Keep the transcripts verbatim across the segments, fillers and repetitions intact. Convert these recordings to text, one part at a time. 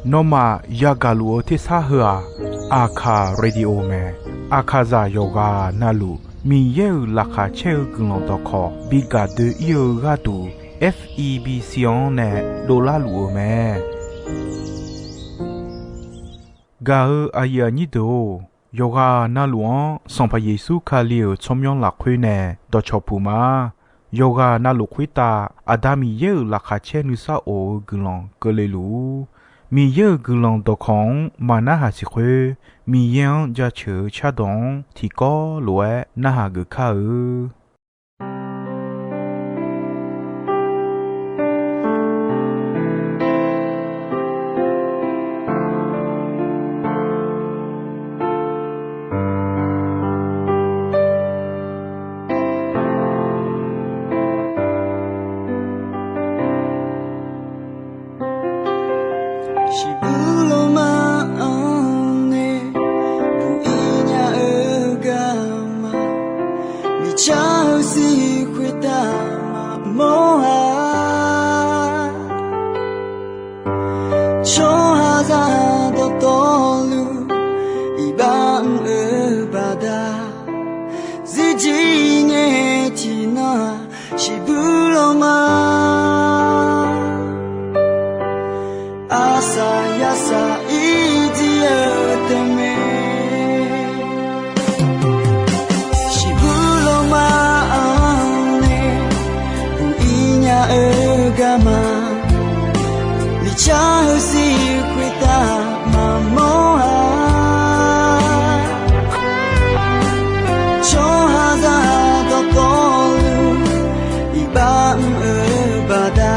Nawmaf yagaq luf-eu tersar heu-aq, Aqkaq Radio mae. Aqkaqzaq yawqghaq navluf Miqyaer-euq laqkhaq caer-eu guiqlanq dawqkawq bi gaq doe-ir-eu gharduq, F E B C-anr nae dovlar luf-eu mae. Gaq-eu aqyuif aqnyir deuq-or, yawqghaq navluf-anr Sanqpaq Yeqsur Kali-euq tsawrmyanr lafkhoer nae dawqcawq puq ma. Yawqghaq navluf khoertav Aqda Miqyaer-euq laqkhaq caer nuisar of-eu guiqlanq keuvle luf-ur. Miqyaer-euq guiqlanq dawqkawq-anr maq narhaq siq khoer, Miqyaer-anr jaceuq-eu cardawq-anr tiqkawv lof-aer narhaq geuf kar-eu. Shiqbuq lawma-anr nae buq-ir nya-eu garma, miqcar-eu sir khoertav maqmawr-a. Tsawrhaqzaq dawqtawvluf iqbax mr-eu baqda, zirjir ngae tiqnan-aq, shiqbuq lawma arsaq yarsaq irjir-eu tae mae. Shiqbuq lawma-anr nae buq-ir nya-eu garma, miqcar-eu sir khoertav maqmawr-a. Tsawrhaqzaq dawqtawvluf iqbax mr-eu baqda,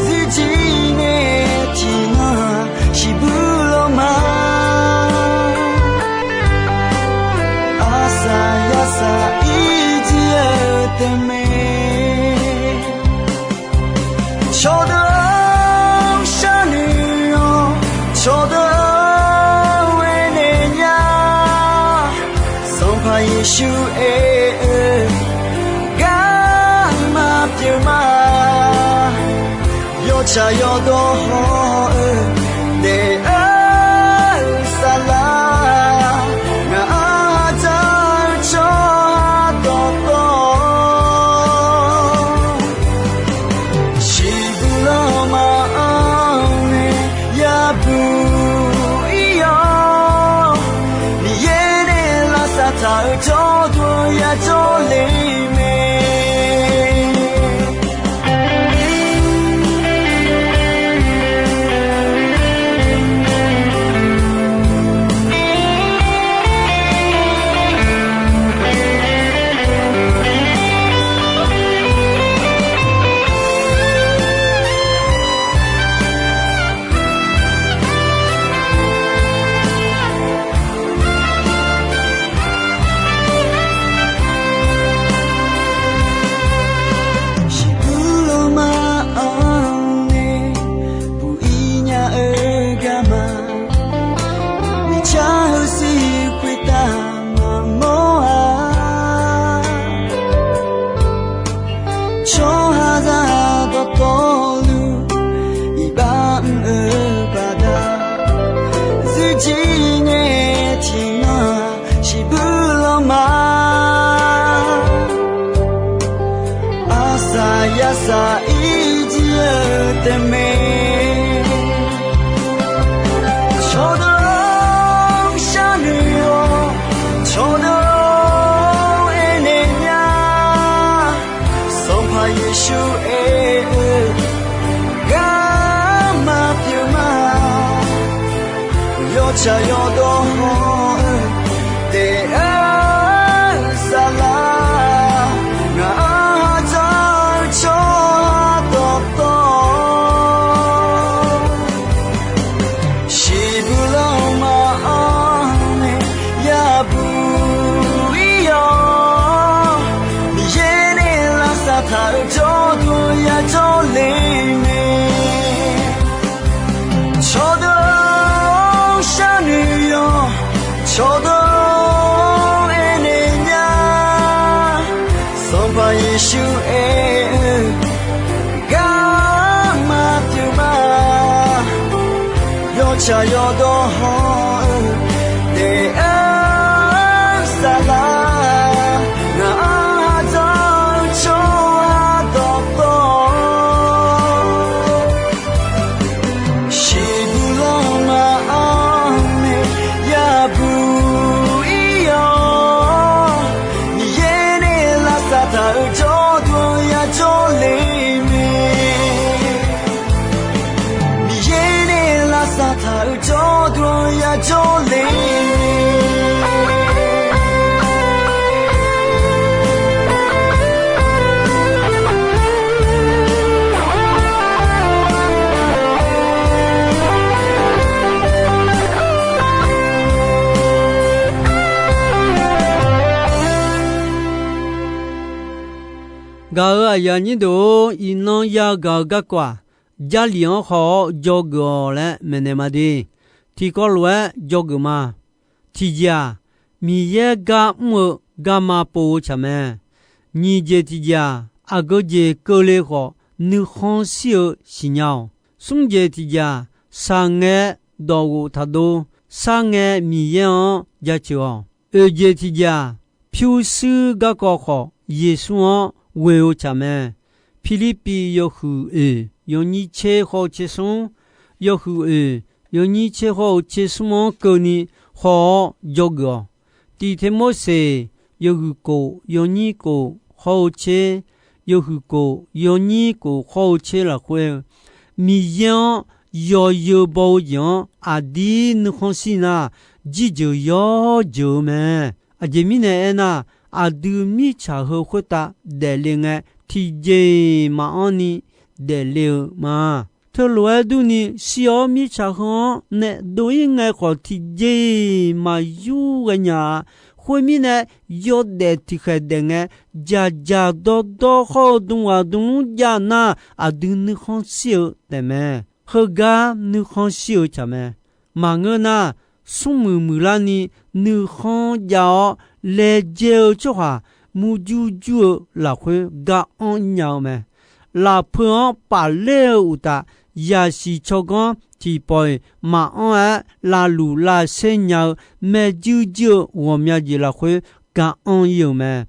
zirjir ngae tiqnan-aq, shiqbuq lawma arsaq yarsaq irjir-eu tae mae. Cawqdeuq-or, sharnoeq-awq. Cawqdeuq-or, aernaeq nya. Sanqpaq Yeqsur aer-eu garma pyeuf ma. Yawtsaq yawdawr haw-eu daef-eu saflar, ngaq-anr dzaq-eu tsawrhaq dawqtawv, shiqbuq lawma-anr nae yabuq ir-awr, Miqyaer nae lavsav taq-eu jawrduq yajawr le mae. Shiqbuq lawma-anr nae buq-ir nya-eu garma, miqcar-eu sir khoertav maqmawr-a. Tsawrhaqzaq dawqtawvluf iqbax mr-eu baqda, zirjir ngae tiqnan-aq, shiqbuq lawma arsaq yarsaq irjir-eu tae mae. Cawqdeuq-or, sharnoeq-awq. Cawqdeuq-or, aernaeq nya. Sanqpaq Yeqsur aer-eu garma pyeuf ma. Yawtsaq yawdawr haw-eu daef-eu saflar, ngaq-anr dzaq-eu tsawrhaq dawqtawv, shiqbuq lawma-anr nae yabuq ir-awr, Miqyaer nae lavsav taq-eu jawrduq yajawr le mae. Cawqdeuq-or, sharnoeq-awq. Tsaq yawdawr hawr-eu daef-aer saflar, ngaq-anr ardawr-eu tsawrhaq dawqtawv, shiqbuq lanma-anr nae yabuq ir-awr, Miqyaer nae lavsav taq-euq jawrduq-anr yajawr le mae. Miqyaer nae lavsav taq-euq jawrduq-anr yajawr le mae. Gaq-euq aqyuif aqnyir deuq-or, iqnan yagaq-eu garkawv-aq, Jarlif-anr haw-awr dzawgeuf-awq laer maeqnaeq ma de. Tiqkawv lof-aer dzawgeuf ma. Tiqjeq-aq, Miqyaer gar mr-eu garma pov-eu tsaq mae. Nyiq jeq tiqjeq-aq, aqgeu jeq keuvle khawf nuikhanr shir-eu siqnya-awq. Smr jeq tiqjeq-aq, shaq ngae dawqghof taqdov, shar ngae Miqyaer-anr jaceuq-awq. Oeq jeq tiqjeq-aq, pyurshuir garkawv khawf Yeqsur-anr ghoe-eu tsaq mae. Pirlirpiv yawhuiq oeq yawnyir tser hawr-eu tser smr, yawhuiq oeq yawnyir tser hawr-eu tser smr-anr keuvni haw-awr dzawgeuf-awq. Tiq Tirmorseq yawhuiq kof yawnyir kof hawr-eu tser, yawhuiq kof yawnyir kof hawr-eu tser lafkhoer-eu, Miqyaer-anr yawzeu baw-eu jeq-anr aqdir nuikhanr shir nar, jirjeuq yawjeuq-eu mae. Aqjeq mirnae aernar, aqdui mirtsaq heu khoertav daefle ngae, tiqjeq-iq maqanr ni daefle-eu ma. Teulof-aer durni shir-awr mirtsaq heu-anr nae dov-ir ngae khawf, tiqjeq-iq maqyur ghae nya-a. Khoermirnae, yawdaef tiqkhaeq daef ngae, dzaqdzaq dawrdawr hawr-eu dmghaq dmlmr jav nar, aqdui nuikhanr shir-eu taefmae. Heugar nuikhanr shir-eu tsaq mae. Maqngeur nar, smrmuiq muiqlarni nuikhanr jav-awr laejae-eu tsawrhaq murjur jur-eu lafkhoer gar anr nya-eu mae. Lafpeu-anr pafler-eu uqtaf, yaqsiq tsawrganr tiqpawf-iq maqanr-aer lavluf lavsaer nya-eu maerjuir juir-eu ghawqmya jeq lafkhoer gar anr ir-euq mae.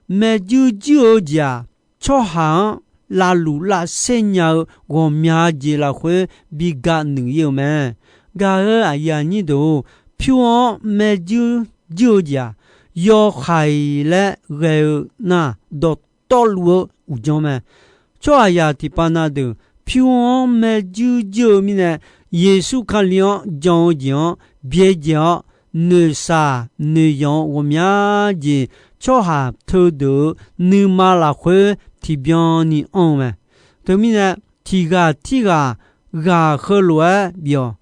Maerjuir juir-eu jeq-aq, tsawrhaq-anr lavluf lavsaer nya-eu ghawqmya jeq lafkhoer bi ga nuiq ir-eu mae. Gaq-euq aqyuif aqnyir deuq-or, pyur-anr maerjuir juir-eu jeq-aq, yawhaiq laer ghae-eu nar, dawqtawvluf-eu uqdzan mae. Tsawrhaqzaq tiqpav na deuq pyur-anr maerjuir juir-eu mirnae, Yeqsur Kali-anr jan-eu jeq-anr byaerdzae-awr, noeqshaq noeqyanq-eu ghawqmya jeq tsawrhaq teudeuq-euq nuima lafkhoer tiqbyan ni anr-eu mae. Teumirnae, tiq ghaq tirghaq ghaq heulof-aer bif-awq.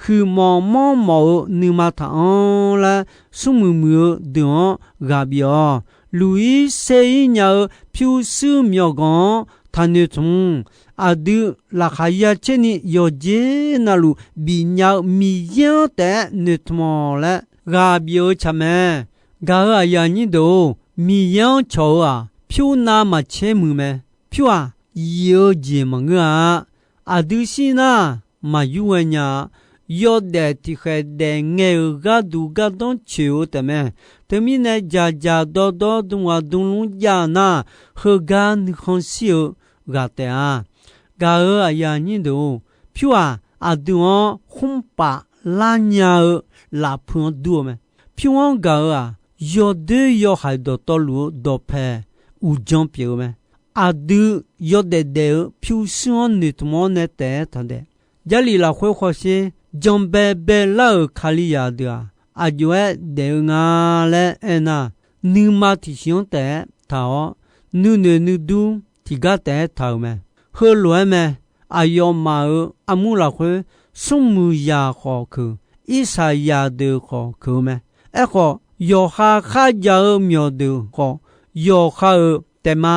Huiqmawf manrmawf-eu nuima taq-anr laer, smrmuiq muiq-eu deuq-anr ghaq bif-awq. Luq-ir ser-ir nya-eu pyurshuir myawqganq-anr taqnoeq tmq. Aqdui laqkhaq ya caer ni yawqjeq navluf bifnya-eu Miqyaer-anr taef-aer noeqtmq-awq laer ghaq bif-eu tsaq mae. Gaq-euq aqyuif aqnyir deuq-or, Miqyaer-anr cawq-eu-aq, pyur navmaqtser muiq mae. Pyur-aq, yif-eu jeq maqngeur-a. Aqdui shir nar, maqyur ghae nya-a. Yawdaef tiqkhaeq daef ngae-euq gharduq gardanr coeq-eu taefmae. Teumirnae, dzaqdzaq dawrdawr dmghaq dmlmr jav nar, heugar nuikhanr shir-eu ghaq taef-a. Gaq-euq aqyuif aqnyir deuq-or, pyur-aq, aqdui-anr khmr paf lar nya-eu lafpeu-anr dur-eu mae. Pyur-anr gaq-euq-aq, yawdoer yawhaiq dawqtawvluf-eu dawqpae uqdzan pyeuf-eu mae. Aqdui yawdaef daef-eu pyurshuir-anr noeqtmq-awr nae taef-aer taqdaef. Jarlif lafkhoer khawf sher, janbae baelar-euq Kalizaq deuq-aq, aqjox-aer daef-eu nga laer aernar, nuima tiqsiq-anr taef-aer taq-awr, nuinoeq nuidur tiqgar taef-aer taq-euq mae. Heulof-aer mae. Aqyawfmaf-euq armur lafkhoer, smrmuiq zaq khawf keuq, irsaqzaq deuq khawf keuq-eu mae. Aerkhawf, yawqha kharjav-eu myawqdeuq khawf, yawqha-euq taef ma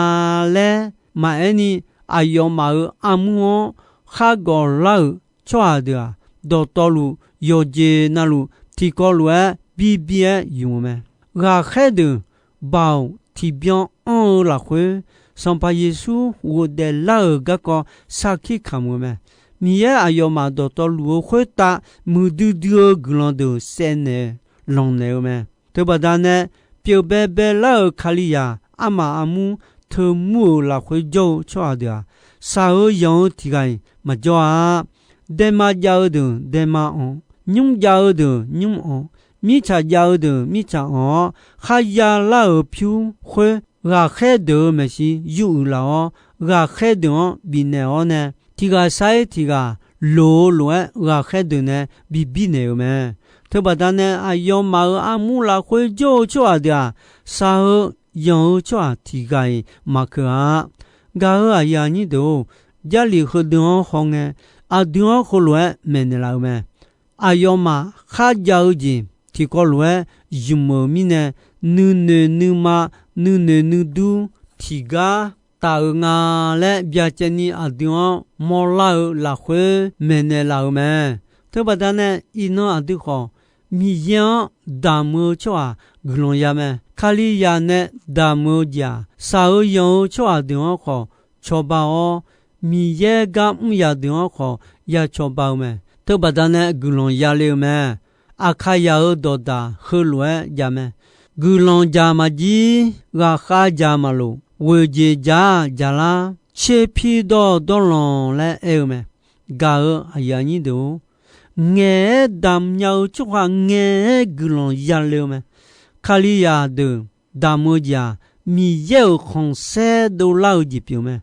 laer maqaer ni, aqyawfmaf-euq armur-anr khar gawq lar-euq tsawrhaq deuq-aq, dawqtawvluf yawqjeq navluf tiqkawv lof-aer bibi-aer ymq-eu mae. Ghaqkhaer deuq baoq tiqbyan anr-eu lafkhoer, Sanqpaq Yeqsur ghofdaef lar-euq garkawv sarkir kamq-eu mae. Miqyaer aqyawfmaf dawqtawvluf-eu khoertav muiqdui dui-eu guiqlanq deuq saevnaeq lanqnaeq-eu mae. Teubaqda nae, pyeufbae baelar-euq Kalizaq armaf armur teumur-euq lafkhoer jawr-eu tsawrhaq deuq-aq, shaq-eu yanq-eu tiq ghaq-iq maqjawr-a. Daema jav-eu deuq daema anq, nymr jav-eu deuq nymr anq, mirtsaq jav-eu deuq mirtsaq anq-awr, kharya lar-euq pyur khoer ghaqkhaer deuq-euq maeqshi yuruiq laf-awr, ghaqkhaer deuq-anr bifnaeq-awr nae, tiq ghaq sar-ir tiq ghaq loq-eu lof-aer ghaqkhaer deuq nae bi birnaeq-euq mae. Teubaqda nae aqyawfmaf-euq armur lafkhoer jawr-eu tsawrhaq deuq-aq, shaq-eu yanq-eu tsawrhaq tiq ghaq-iq maqkeuq-a. Gaq-euq aqyuif aqnyir deuq-or, Jarlif heudeuq-anr hawngae, aqdui-anr heulof-aer maeqnaeq laf-euq mae. Aqyawfmaf kharjav-eu jeq tiqkawv lof-aer zmq-euq mirnae, nuinoeq nuima, nuinoeq nuidur tiqgar taf-euq nga laer byacaevni aqdui-anr mawrlar-eu lafkhoer maeqnaeq laf-euq mae. Teubaqda nae iqnan aqdui khawf, Miqyaer-anr damq-eu tsawrhaq guiqlanq ya mae. Kalizaq nae damq-eu jeq-aq, shaq-eu yanq-eu tsawrhaq deuq-anr khawf cawba-awr, Miqyaer gar mr yaq deuq-anr khawf ya cawba-eu mae. Teubaqda nae guiqlanq ya le-eu mae. Aqkaqyaq-euq dawqdaq heulof-aer jav mae. Guiqlanq jaq maqjir, ghaqkhav jaq maqloq, ghoeqjeq jaq-aq jaqlar, tserpir dawr dawrlanq laer aer-eu mae. Gaq-euq aqyuif aqnyir deuq-or, ngaeq-aer damq nya-eu tsawrhaq ngaeq-aer guiqlanq yale-eu mae. Kalizaq deuq damq-eu jeq-aq, Miqyaer-euq khanqsaer dovlar-eu jeq pyeuf mae.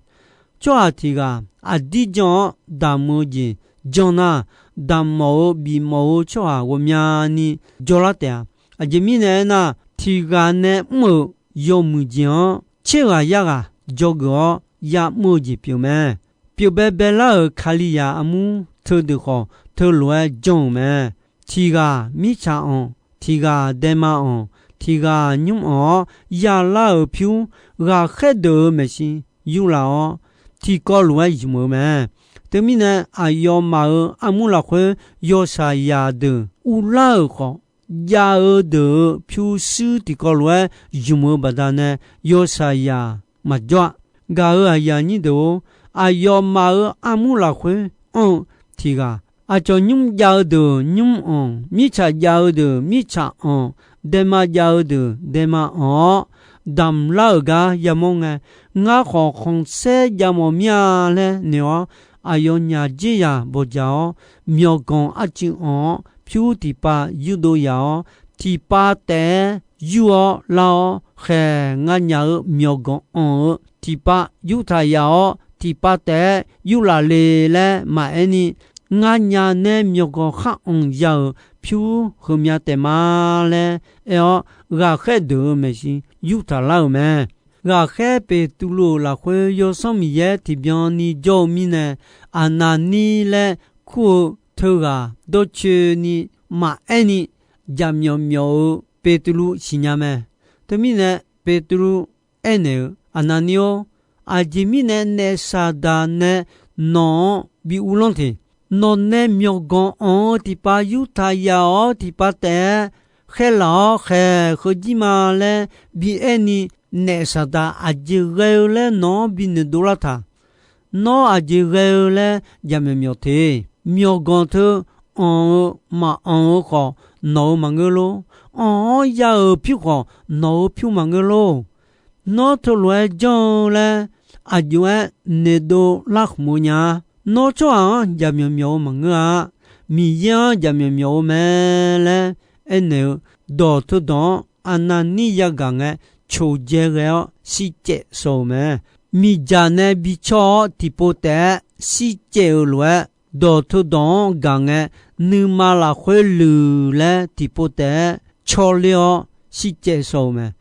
Tsawrhaq tiq ghaq aqdir jan-awr damq-eu jeq jan nar, damq mawf-eu bif mawf-eu tsawrhaq ghawqmyani jawrlar taef-a. Aqjeq mirnae aernar, tiq ghaq nae mr-euq yawmuiq jeq-anr tser ghaq yar ghaq dzawgeuf-awr ya'mr-eu jeq pyeuf mae. Pyeufbae baelar-euq Kalizaq armur teudeuq khawf teulof-aer janr-euq mae. Tiq ghaq mirtsaq anq, tiq ghaq daema anq, tiq ghaq nymr anq-awr yalar-euq pyur, ghaqkhaer deuq-euq maeqshi yurlaf-awr, tiqkawv lof-aer zmq-eu mae. Teumirnae, aqyawfmaf-euq armur lafkhoer yawshaqzaq deuq uvlar-euq khawf, jav-eu deuq-euq pyurshuir tiqkawv lof-aer zmq-eu baqdanae yawshaqzaq maqjawr-a. Gaq-euq aqyuif aqnyir deuq-or, aqyawfmaf-euq armur lafkhoer anr-eu tiq ghaq, aqcawq nymr jav-eu deuq nymr anq, mirtsaq jav-eu deuq mirtsaq anq, daema jav-eu deuq daema anq-awr damqlar-euq gar yamawr ngae, ngar khawf khanqsaer jav mawf mir-a laer noeq-awr, aqyawfnyaf dzerzaq bawqdzaq-awr, myawqganq arcuiv anq-awr pyur tiqpav yurdov yaf-awr, tiqpav taef-aer yur-awr lar-awr khaeq, ngar nyaf-euq myawqganq anq-eu tiqpav yurtaq yaf-awr, tiqpav taef-aer yurlaf le laer maqaer ni, ngar nyaf nae myawqganq khar anq ya-euq pyur heumya taef ma laer aer-awr, ghaqkhaer deuq-euq maeqshi yurtaq lar-euq mae. Ghaqkhaer Beqtuvluv-euq lafkhoer Yawsanr Miqyaer tiqbyan ni jawr-eu mirnae, Aqnaqnir laer kur-eu teughaq dawrcoeni maqaer ni jaqmyawf myawf-eu Beqtuvluv siqnya mae. Teumirnae Beqtuvluv aernaeq-eu, Aqnaqnir-or, aqjeq mirnae naef Saqdaq nae nawq-anr bi uvlanr teq. Nawq nae myawqganq anq-eu tiqpav yurtaq yaf-awr tiqpav taef-aer khaerlaf-awr khaeq heujir ma laer bi aer ni, naef Saqdaq aqjeq ghae-eu laer nawq-anr bi noeqdov lar taq. Nawr aqjeq ghae-eu laer jaqmyawf myawf teq. Myawqganq teu anq-eu maqanq-eu khawf nawq-eu maqngeur lor. Anq-awr ya-euq pyur khawf nawq-eu pyur maqngeur lor. Nawr teulof-aer janr-eu laer aqjox-aer noeqdov lar khmq-eu nya-a. Nawr tsawrhaq-anr jaqmyawf myawf-eu maqngeur-a. Miqyaer-anr jaqmyawf myawf-eu mae laer aernaeq-eu dawq teudawq-anr Aqnaqnir yagaq ngae, coqdzae ghae-awr shircaev shaw-euq mae. Miqdzaq nae bi cawr-awr tiqpov taef-aer shircaev-euq lof-aer, dawq teudawq-anr gaq ngae, nuima lafkhoer luiq laer tiqpov taef-aer cawler-awr shircaev shaw-euq mae.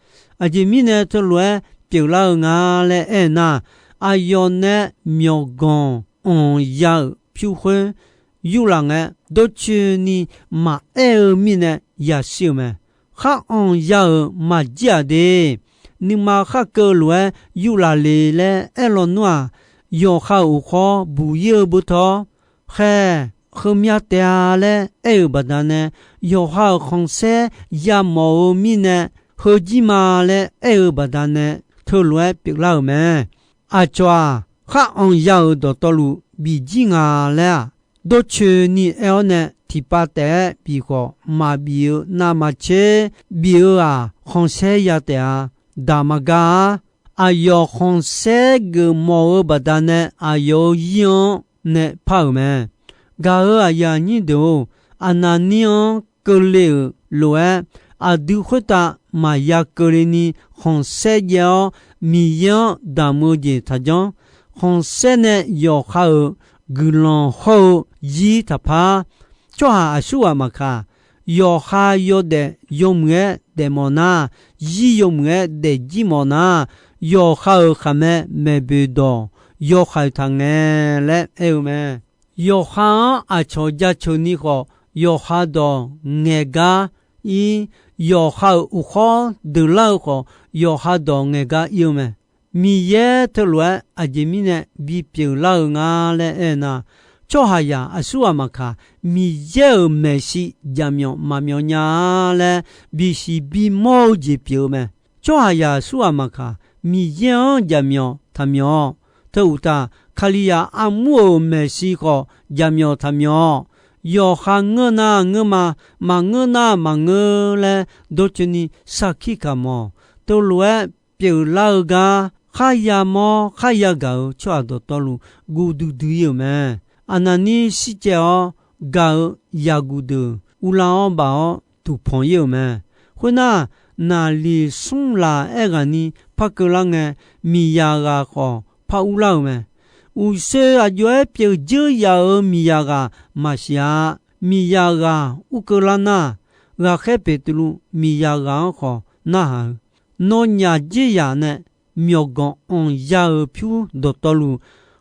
Aqjeq mirnae teulof-aer pyeuflar-eu nga laer aernar, aqyawf nae myawqganq anq ya-euq pyur khoer yurlaf ngae, dawrcoeni maqaer-eu mirnae yashir-euq mae. Khar anq ya-euq maqjir-aq de. Nuima khar keuv lof-aer yurlaf le laer aer lawnmr-aq, yawqha-euq uqkhawr buq-ir-eu beutawr, khaer, heumya taef-a laer aer-euq baqdanae, yawqha-euq khanqsaer yamawf-eu mirnae heujir ma laer aer-eu baqdanae, teulof-aer pyeuflar-euq mae. Aqcawq-aq, khar anq ya-euq dawqtawvluf bif jir nga laer-aq, dawrcoeni aer-awr nae tiqpav taef-aer bif khawf maqbif-eu navmaqtser, bif-eu-aq khanqsaer ya taef-a. Daq maqgar-ar. Aqyawf khanqsaer geufmawf-eu baqdanae aqyawf-euq zir-anr nae par-euq mae. Gaq-euq aqyuif aqnyir deuq-or, Aqnaqnir-anr keuvle-euq lof-aer, aqdui khoertav maqya keuvle ni khanqsaer jaev-awr, Miqyaer-anr damq-eu jeq taqjanr. Khanqsaer nae yawqha-euq guiqlanq hawr-eu zir taqpar. Tsawrhaq aqsurghaq maqkaq, yawqha yawdaef yawmuiq-aer daefmawf nar, zir yawmuiq-aer daefjir mawf nar, yawqha-euq khaqmae maeqboeq dawq yawhaiq taq ngae laer aer-eu mae. Yawqha-anr aqcawq jaceuq ni khawf, yawqha dawq ngaeq gar ir, yawqha-euq uqkhawr deuq lar-eu khawf, yawqha dawq ngaeq gar ir-eu mae. Miqyaer teulof-aer aqjeq mirnae bipyeuf lar-eu nga laer aernar, tsawrhaqzaq aqsurghaq maqkaq, Miqyaer-euq maeqshi jaqmyawf maqmyawf nya-a laer bisiq bimawr-eu jeq pyeuf-eu mae. Tsawrhaqzaq aqsurghaq maqkaq, Miqyaer-anr jaqmyawf taqmyawf-awq. Teu uqtaf, Kalizaq armur-euq maeqshi khawf jaqmyawf taqmyawf-awq. Yawqha ngeur nar ngeur ma, maqngeur nar maqngeur laer dawrcoeni sarkir kamq-awq. Teulof-aer pyeuflar-eu gar kharya mawr kharya gaq-euq tsawrhaq dawqtawvluf guv duidui ir-euq mae. Aqnaqnir shircaev-awr gaq-euq yaqguq deuq uvlanr-awr baf-awr duqpanq ir-euq mae. Khoernar, naqliq smr laf aerghaqni par keuvlar ngae, miqzaq ghaq khawf par urlar-euq mae. Uqshoe aqjox-aer pyeuf dzeur yaf-euq miqzaq ghaq maqsiq-a. Miqzaq ghaq ur keuvlar nar, ghaqkhaer Beqtuvluv miqzaq ghaq-anr khawf narhaq-eu, Nawnyaf dzerzaq nae myawqganq anqya-euq pyur dawqtawvluf,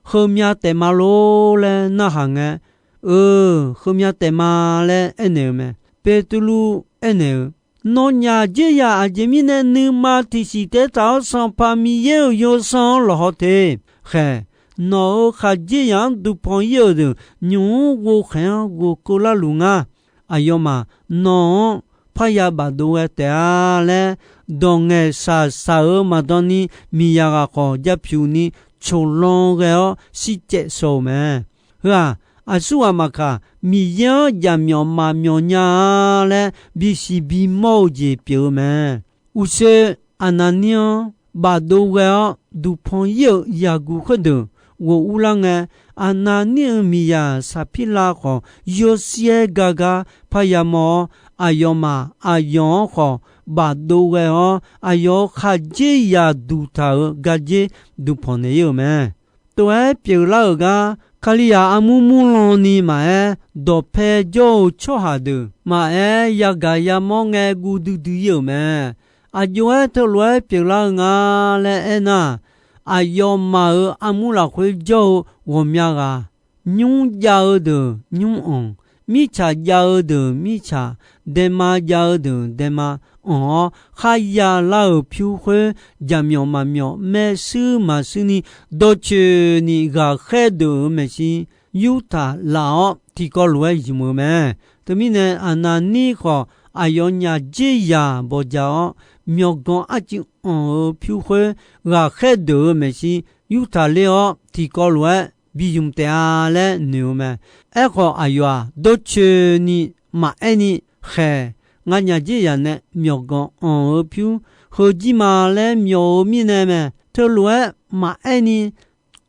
heumya taefma lor laer narhaq ngae, Eu, heumya taefma laer aernaeq-eu mae. Beqtuvluv aernaeq-eu, Nawnyaf dzerzaq aqjeq mirnae nuima tiqsiq taef-aer taq-awr Sanqpaq Miqyaer-euq yawsanr-anr lawqhaw te. Khaeq, nawq-euq khaqdzerzaq-anr duqpanq ir-euq deuq nymq-mr ghovkhaeq-anr ghofkeuvlar luf ngar. Aqyawfmaf nawq-anr parya bafdov ghae taef-a laer, dawq ngaeqshaq shaq-euq maqdan ni miqzaq ghaq khawf japyuq ni coqlan ghae-awr shircaev shaw-euq mae. Heu-aq, aqsurghaq maqkaq, Miqyaer-anr jaqmyawf maqmyawf nya-a laer bisiq bimawr-eu jeq pyeuf-eu mae. Uqshoe Aqnaqnir-anr bafdov ghae-awr duqpanq ir-euq yaqguq khoerdeuq ghof urlar ngae, Aqnaqnir-euq miqzaq Saqpirlav khawf yawshaer gar gar parya mawr-awr, aqyawfmaf aqyawf-anr khawf bafdov ghae-awr, aqyawf-euq khaqdzerzaq duqtaq-euq gardzer duqpanq naeq ir-euq mae. Tov-aer pyeuflar-euq gar, Kalizaq armur murlan ni maqaer, dawqpae jawr-eu tsawrhaq deuq maqaer, yagaq yamawr ngae guv duidui ir-euq mae. Aqjox-aer teulof-aer pyeuflar-eu nga laer aernar, aqyawfmaf-euq armur lafkhoer jawr-eu ghawqmya ghaq, nymr jav-eu deuq nymr anq, mirtsaq jav-eu deuq mirtsaq, daema jav-eu deuq daema anq-awr kharya lar-euq pyur khoer, jaqmyawf maqmyawf maershuir maqshuir ni dawrcoeni ghaqkhaer deuq-euq maeqshi yurtaq laf-awr tiqkawv lof-aer zmq-eu mae. Teumirnae Aqnaqnir khawf, aqyawfnyaf dzerzaq bawqdzaq-awr, myawqganq arcuiv anq-eu pyur khoer ghaqkhaer deuq-euq maeqshi yurtaq ler-awr tiqkawv lof-aer bi zmq taef-a laer noeq-eu mae. Aerkhawf, aqyawf-aq dawrcoeni maqaer ni, Khaeq, nganyaf dzerzaq nae myawqganq anq-eu pyur heujir ma laer myawf-eu mirnae mae. Teulof-aer maqaer ni,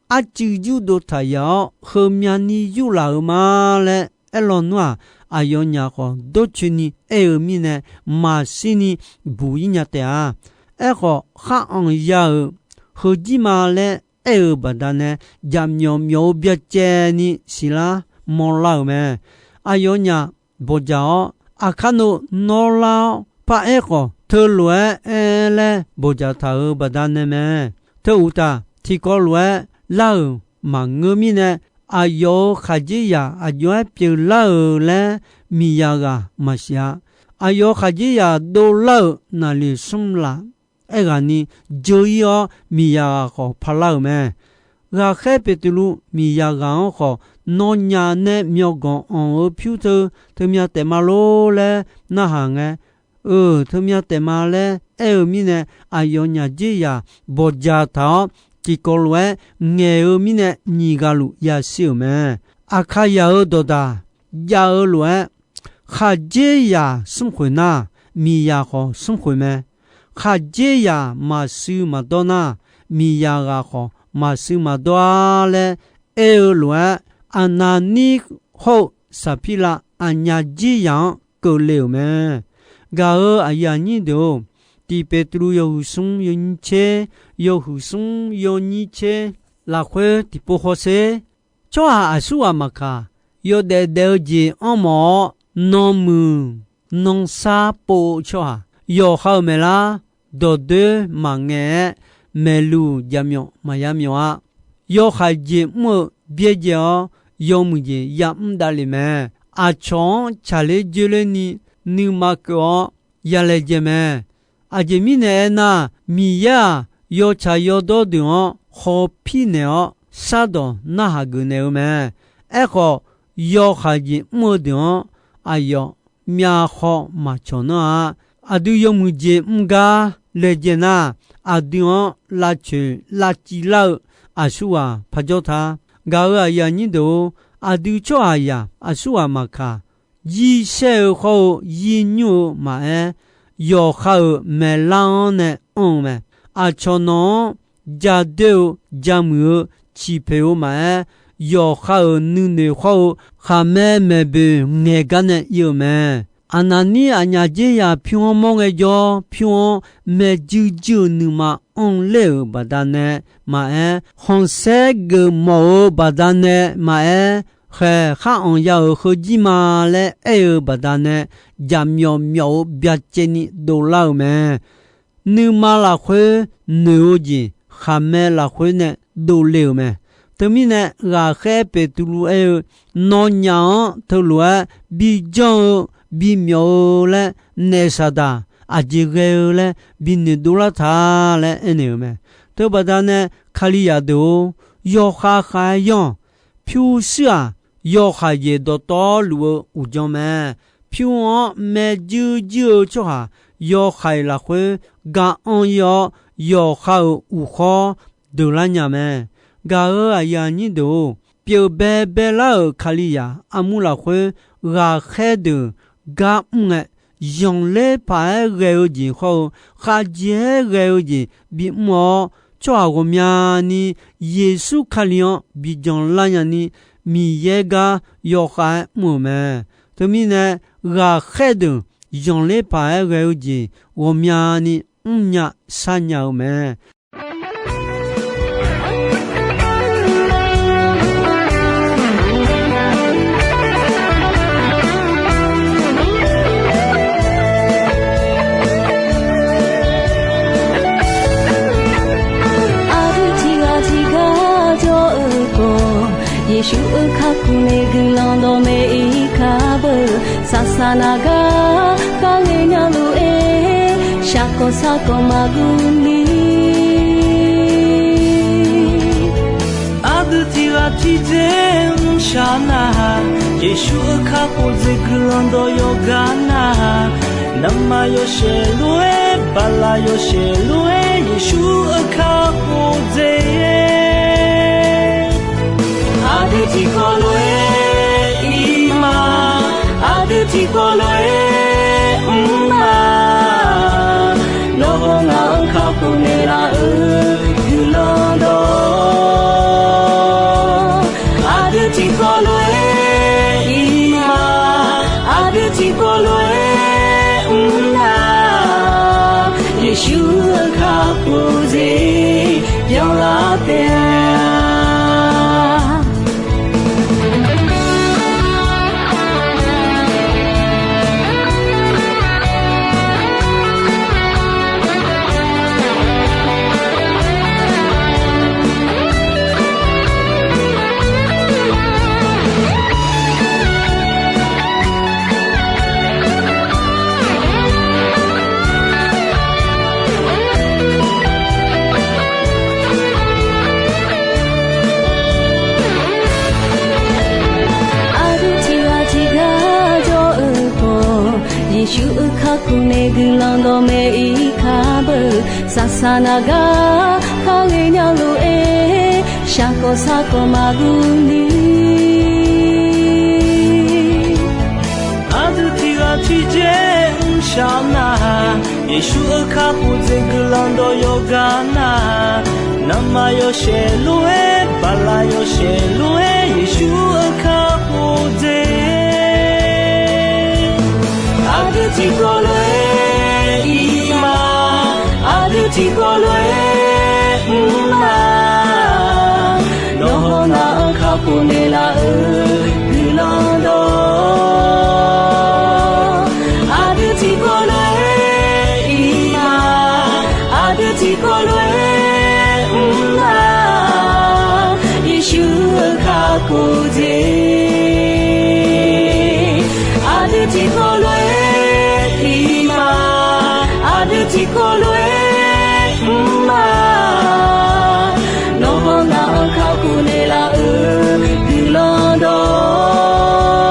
arcuiv yurdov taq yaf-awr heumyani yurlaf-euq ma laer aer lawnmr-aq, aqyawfnyaf khawf dawrcoeni aer-eu mirnae maqshir ni buq ir nya taef-a. Aerkhawf, khar anq ya-euq heujir ma laer aer-euq baqdanae, jaqmyawf myawf-eu byacaevni siqlar mawrlar-euq mae. Aqyawfnyaf bawqdzaq-awr, Aqkar nov nawr lar-awr paraer khawf, teulof-aer aer laer bawqdzaq taq-euq baqdanae mae. Teu uqtaf, tiqkawv lof-aer lar-euq maqngeur mirnae, aqyawf-euq khaqdzerzaq aqjox-aer pyeuflar-euq laer miqzaq ghaq maqsiq-a. Aqyawf-euq khaqdzerzaq dovlar-euq naqliq smr laf aerghaqni dzeur ir-awr, miqzaq ghaq khawf parlar-euq mae. Ghaqkhaer Beqtuvluv miqzaq ghaq-anr khawf, Nawnyaf nae myawqganq anq-eu pyur teu, teumya taef ma lor laer narhaq ngae, Eu, teumya taef ma laer aer-eu mirnae, aqyawfnyaf dzerzaq bawqdzaq taq-awr, tiqkawv lof-aer ngaeq-eu mirnae nyiq ghaq luf yashir-euq mae. Aqkaqzaq-euq dawqdaq jav-eu lof-aer, khaqdzerzaq smr khoeq nar, miqzaq khawf smr khoeq mae. Khaqdzerzaq maqshuif maqdawr nar, miqzaq ghaq khawf maqshuif maqdawr-ar laer aer-eu lof-aer, Aqnaqnir hawr-eu Saqpirlav aqnyaf dzerzaq-anr keuvle-euq mae. Gaq-euq aqyuif aqnyir deuq-or, Tiq Peqtuvluv yawhuiq smr yawnyir tser, yawhuiq smr yawnyir tser lafkhoer tiqpov hawsher. Tsawrhaq aqsurghaq maqkaq, yawdaef daef-eu jeq anr mawf-awr, nanmuiq nansar pov-eu tsawrhaq, yawqha-euq maeqlar dawqdoer maqngaeq-aer, maeqluq jaqmyawf maqya myawf-a. Yawhaiq jeq mr-eu byaerdzae-awr, yawmuiq jeq yamr davlef mae. Aqcawq-anr tsaqler dzoerlerni nuima keuv-awr yalaejae mae. Aqjeq mirnae aernar, Miqyaer-aq, yawtsaq yawdawr deuq-anr hawpir naeq-awr, shardawq narhaq geuf naeq-eu mae. Aerkhawf, yawhaiq jeq mr-eu deuq-anr aqyawf myavkhaw maqcawq nanr-a. Aqdui yawmuiq jeq mr gar laejae nar, aqdui-anr lavcoeq lavciv lar-eu aqsurghaq parjawr ta. Gaq-euq aqyuif aqnyir deuq-or, aqdui tsawrhaqzaq aqsurghaq maqkaq, yir shaer-eu hawr-eu yir nymr-eu maqaer, yawqha-euq maeqlar-anr nae anr-eu mae. Aqcawq nawq-anr ja doer-eu, ja muiq-eu, ciqpoeq-eu maqaer, yawqha-euq nuinoeq hawr-eu khaqmae maeqboeq ngaeq gar nae ir-eu mae. Aqnaqnir aqnyaf dzerzaq pyur-anr mawr ngaejawr, pyur-anr maerjuir juir-eu nuima anr ler-euq baqdanae maqaer, khanqsaer geufmawf-eu baqdanae maqaer, khaeq khar anq ya-euq heujir ma laer aer-eu baqdanae, jaqmyawf myawf-eu byacaevni dovlar-euq mae. Nuima lafkhoer noeq-eu jeq, khaqmae lafkhoer nae dovle-euq mae. Teumirnae, ghaqkhaer Beqtuvluv aer-eu, nawnyaf-anr teulof-aer bijanr-eu, bimyawf-eu laer naef Saqdaq aqjeq ghae-eu laer binoeq dovlar ta laer aernaeq-euq mae. Teubaqda nae Kalizaq deuq-or, yawkhav khav-aer yanr-awq. Pyurshuir-aq, yawhaiq jeq dawqtawvluf-eu uqdzan mae. Pyur-anr maerjuir juir-eu tsawrhaq yawhaiq lafkhoer ga anr ir-awr, yawqha-euq uqkhawr deuqlar nya mae. Gaq-euq aqyuif aqnyir deuq-or, pyeuf baebae lar-euq Kalizaq armur lafkhoer ghaqkhaer deuq gar mr ngae, zanqler paq-aer ghae-eu jeq hawr-eu, khavjeq-aer ghae-eu jeq bimr-awr, tsawrhaq ghawqmyani Yeqsur Kali-anr bijan lar nyani, Miqyaer gar yawkhav-aer mr-euq mae. Teumirnae, ghaqkhaer deuq zanqler paq-aer ghae-eu jeq ghawqmyani mrnya sharnya-eu mae. Aqdui tiqghaq tiqgar jawr-eu khawf, Yeqsur-euq kakhof nae guiqlanq dawqmaeq-ir kar beu. Saqsaq naq gar kharle nya lof-aer, shaqkawq saqkawq maqguv ni. Aqdui tiqghaq tiqdzer mrshaq nar-aq, Yeqsur-euq kakhof dzer guiqlanq dawq yawqgar nar-aq, navmaqtser yawshaef lof-aer, baqlaq yawshaef lof-aer, Yeqsur-euq kakhof dzer. Aqdui tiqkawv lof-aer ir ma, aqdui tiqkawv lof-aer mr ma. Nawr-aq ngaq-anr kakhof naeqlaf-euq guiqlanq dawq, aqdui tiqkawv lof-aer ir ma, aqdui tiqkawv lof-aer mr nar, Yeqsur-euq kakhof dzer byanlar taef-a. Aqdui tiqghaq tiqgar jawr-eu khawf, Yeqsur-euq kakhof nae guiqlanq dawqmaeq-ir kar beu. Saqsaq naq gar kharle nya lof-aer, Shaqkawv sarkawv maqdur ni, aqdui tiq ghaq tiq dzae mrshaq nar, Yeqsur-euq kakhof dzae guiqlanq dawq yawqghaq nar, navmaqyawshaef lof-aer, baqlaq yawshaef lof-aer, Yeqsur-euq kakhof dzae. Aqdui tiqkawv lof-aer ir ma, aqdui tiqkawv lof-aer mr ma, nawr hawnar-anr kakhof naeqlaf-euq guiqlanq dawq. Aqdui tiqkawv lof-aer ir ma, aqdui tiqkawv lof-aer mr ma, Yeqsur-euq kakhof dzae. Aqdui tiqkawv lof-aer ir ma, aqdui tiqkawv lof-aer mr ma, nawr hawnar-anr kakhof naeqlaf-euq guiqlanq dawq.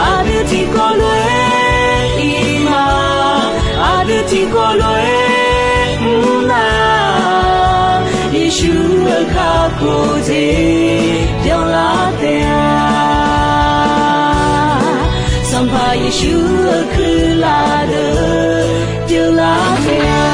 Aqdui tiqkawv lof-aer ir ma, aqdui tiqkawv lof-aer mr ma, Yeqsur-euq kakhof dzae byanlar taef-a. Sanqpaq Yeqsur-euq kuirlaf deuq byanlar taef-a.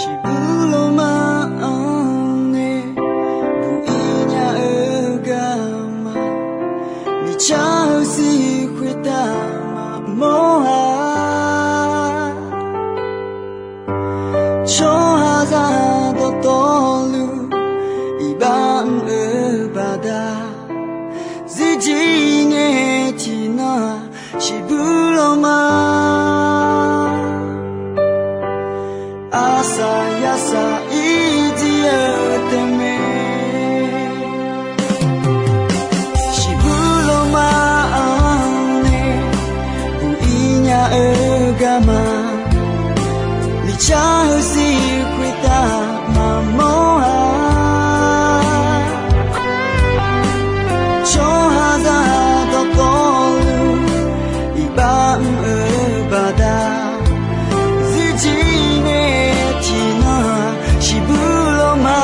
Shiqbuir lawma-anr nae buq-ir nya-eu garma, miqcar-eu sir khoertav maqmawr-a. Tsawrhaqzaq dawqtawvluf iqbax mr-eu baqda, zirjir ngae tiqnan-aq, shiqbuir lawma, arsaq yarsaq ir jir-eu taef mae. Shiqbuir lawma-anr nae buq-ir nya-eu garma, miqcar-eu sir khoertav maqmawr-a. Tsawrhaqzaq dawqtawvluf iqbax mr-eu baqda, zirjir ngae tiqnan-aq, shiqbuir lawma,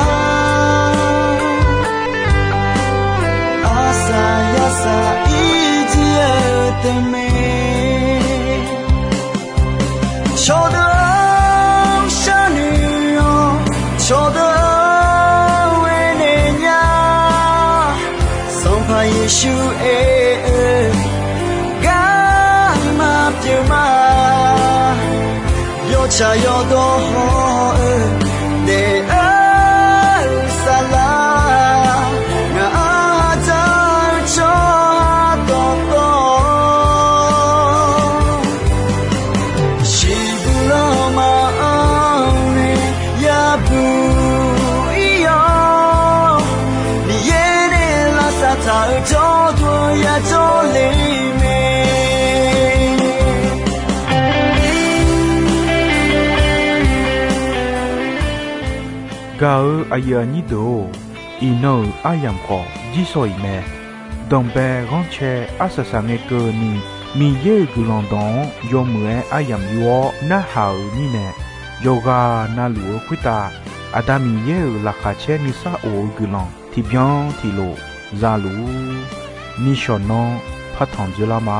arsaq yarsaq ir jir-eu taef mae. Cawqdeuq-anr sharnoeq-awr, cawqdeuq-anr ghae naeq nya. Sanqpaq Yeqsur aer-eu, garma pyeuf ma. Yawtsaq yawdawr haw-eu daef-eu saflar, ngaq-anr hadzaq-eu tsawrhaq dawqtawv, shiqbuir lawma-anr nae yabuq ir-awr, Miqyaer nae lavsav taq-eu jawrduq yajawr le mae. Gaq-eu aqyuif aqnyir deuq-or, iqnan-euq aryamq khawf jirshaw-iq mae. Danqbae ghanrcae arsaq saq ngae keuvni, Miqyaer-euq guiqlanq dawq-anr yawmuiq-aer aryamq yur-awr narhaq-euq mirnae, yawqghaq navluf-eu khoertav Aqda Miqyaer-euq laqkhaq caer nuisar of-eu guiqlanq tiqbyan tiqlof za luf-ur. Nishawq nanr partanq dzoerlar ma.